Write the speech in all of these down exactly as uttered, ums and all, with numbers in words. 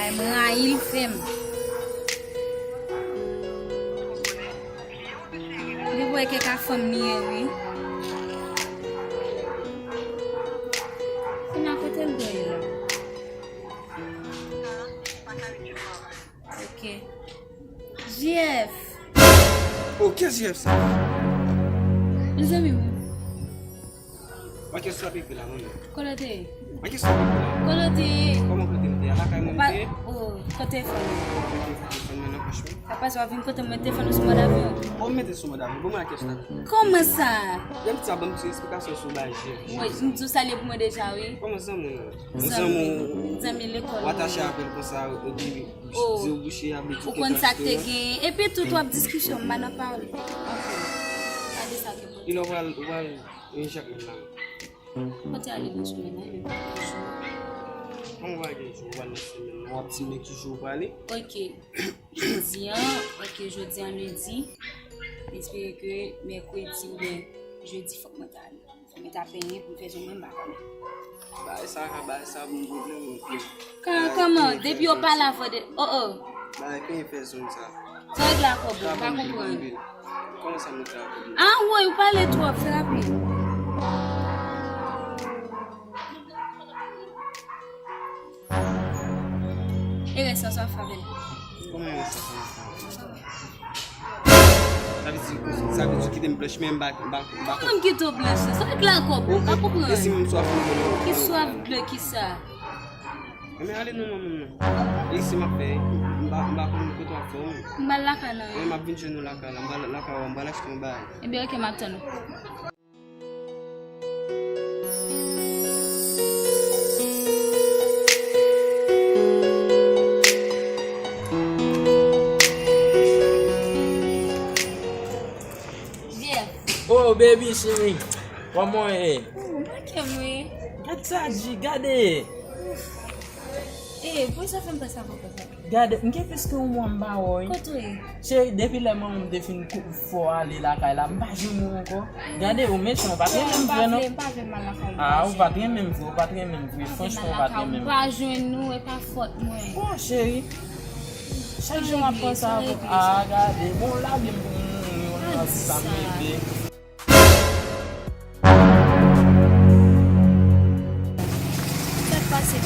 M rayi l fè m. Li wè kèk a fanm li ye, wi. Kounye a kote l dwe ye la? Ok. J F. Oh, kiyès J F sa? Mezanmi, wi. Mwen ke sou ap ekri la, mwen menm. Kote w te ye? Mwen ke sou ap ekri la. Kote w te ye? Kòman kote m te ye? Lakay mwen m te ye. Oh, kote telefòn ou? Mwen te telefòn mwen nan pòch mwen. Apre sa, w ap vin kote mwen telefòn ou sou mòd avyon? Bon, m mete sou mòd avyon. Bon, mwen ak kiyès la. Kòman sa? Lè m ti ap ban m ti esplikasyon sou bagay J F. Wi, m di w sa l ye pou mwen deja, wi. Kòman zanmi w nan? Zanmi, zanmi lekòl. Ou atache avè l konsa, epi di w bouche a vle di ou konn sa k te gen. Epi tout w ap diskisyon, m pa nan pawòl. Gade sa ke pou. Kilè w pral, ou pral yon Jakmèl la? Kote ale nan semèn nan, men pa toujou. Kòman w pral gen jou, w pral nan semèn nan, w ap di m men ki jou w prale? Ok. Jodi an, ok, jodi an lendi. M espere ke mèkredi oubyen jedi fòk mwen ta ale. Fòk mwen ta penyen pou m fè zong mwen, m pa konnen. Bagay sa ka, bagay sa bon pwoblèm anpil. Ka, kòman? Depi yo pale avè w de, oh, oh. Bagay penyen fè zong sa. Sa regle ak kòb ou, m pa konprann. Kòman sa mwen fè ak kòb mwen? Ah, woy, ou pale twòp, fè rapid. E rès sa, sa w ap fè avè l? Kòman e rès sa, sa w ap fè avè l? Sa vle di, sa vle di w kite m blanch, men m pa, m pa, m pa konn. Kòman m kite w blanch? Sa regle ak kòb ou, m pa konprann. E si menm sou ap fè dlo? Ki sou ap dlo, ki sa? Enben ale non, manman, non. E si m ap fè, m pa, m pa konn kote w ap fè w menm. M pral lakay la, wi. Mwen m ap vin jwenn ou lakay la, m pral lakay ou, m pral achte yon bagay. Enben ok, m ap tann ou. Jeff. Oh, baby cheri. Kòman w ye? Oh, manke m wi. Gad sa, G, gade. Eh, poukisa w fè m pase avè w konsa? Gade, m gen plis ke yon mwa m pa wè w wi. Kote w ye? Cheri, depi lè manman m te fin kou-, fè w ale lakay la, m pa jwenn ou ankò. Gade, ou mechan, ou pa t renmen m vre non. M pa vle, m pa vle m al lakay ou. Ah, ou pa t renmen m vre, ou pa t renmen m vre. Franchman, ou pa t renmen m. M pa jwenn ou, e pa fòt mwen. Bon, cheri, chak jou m ap panse avè w. Ah, gade, bon, lage m pou m mouri, ou pa di sa m leve. Sa k pase?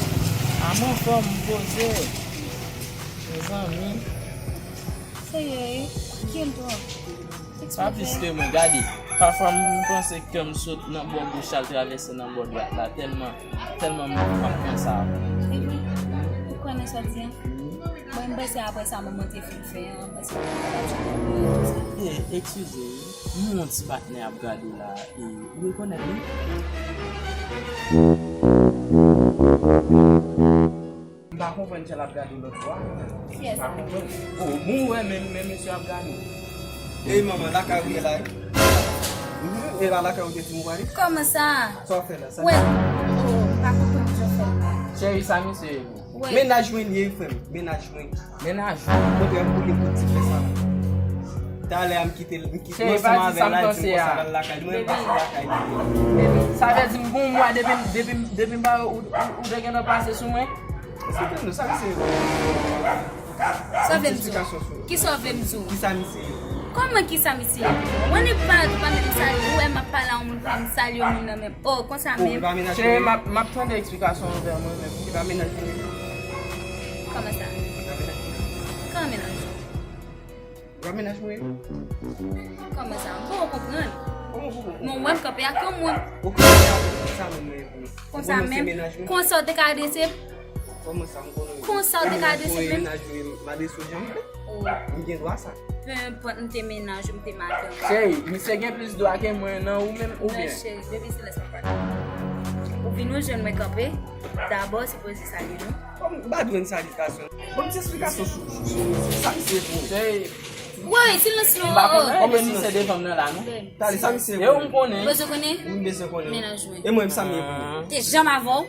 A m anfòm, m poze. Mezanmi. Seyè, kil twòp. Pa plis ke mwen, gade. Pafwa m panse kè m sot nan bò goch al travèse nan bò dwat la, tèlman, tèlman m, m ap panse a ou. Epi, ou kwè nan sa w di an? Mwen, m panse apre sa manman te fin fè an, m panse l ap pale avèk ou, tout sa. Eh, eskize wi, m wè yon ti patnè ap gade w la, e ou rekonèt li? M pa konprann jan l ap gade w lòt bò a. Kiyès? M pa konprann. Oh, bon, ou wè menm, menm mesye ap gade w. Ey, manman, lakay ou ye la wi. Mhm, e la lakay ou te di m ou prale? Kòman sa? Sa w ap fè la? Sa w ap fè? Wè. Oh, m pa konprann jan w fè l la. Cheri, sa misye ye pou? Wè. Mennaj mwen li ye, frè m. Mennaj mwen. Mennaj ou? Kontrè, m pou li pou ti frè sa. Talè a m kite l, m kite l ansanm avè l, l al di m konsa l al lakay li, mwen m pase lakay li. Baby, sa vle di m gon mwa depi, depi, depi m pa wè ou, ou, ou te gentan pase sou mwen? Èske w tande sa misye ye? Sa w vle m di w? Kisa w vle m di w? Kisa misye ye? Kòman kisa misye ye? Mwen li pa, pa menm salye. Ou wè m ap pale a yon moun, pa m salye yon moun nan menm. Oh, konsa menm. Cheri, m ap, m ap tande eksplikasyon w vè mwen menm. Li pa mennaj mwen. Kòman sa? Li pa mennaj mwen. Kòman mennaj mwen? Li pa mennaj mwen. Kòman sa? M poko konprann. Kòman w poko konprann? Mwen wè m kanpe ak yon moun. Ou kanpe ak yon moun, sa menm mwen ye pou ou. Konsa menm? Konsa w te ka adrese m? Kòman sa m konnen? Konsa w te ka adrese m menm? Mennaj mwen, m adrese w jan m vle. Oh. M gen dwa sa. Penpòt m te mennaj ou, m te madanm. Cheri, misye gen plis dwa ke mwen nan ou menm, oubyen? Non, cheri, baby, se lè sa pa. Ou vin ou jwenn mwen kanpe, dabò se poze salye nou. Kòm m pa dwe n salikasyon. Bon, ti esplikasyon sou, sou, sou, sou sa misye pou. Cheri. Woy, silans non. M pa konnen, oh, men misye devan m nan la, non. Talè, sa misye pou. E ou m konnen. Ou bezwen konnen? M bezwen konnen. Mennaj mwen. E mwen, sa m ye pou. Te janm avè w.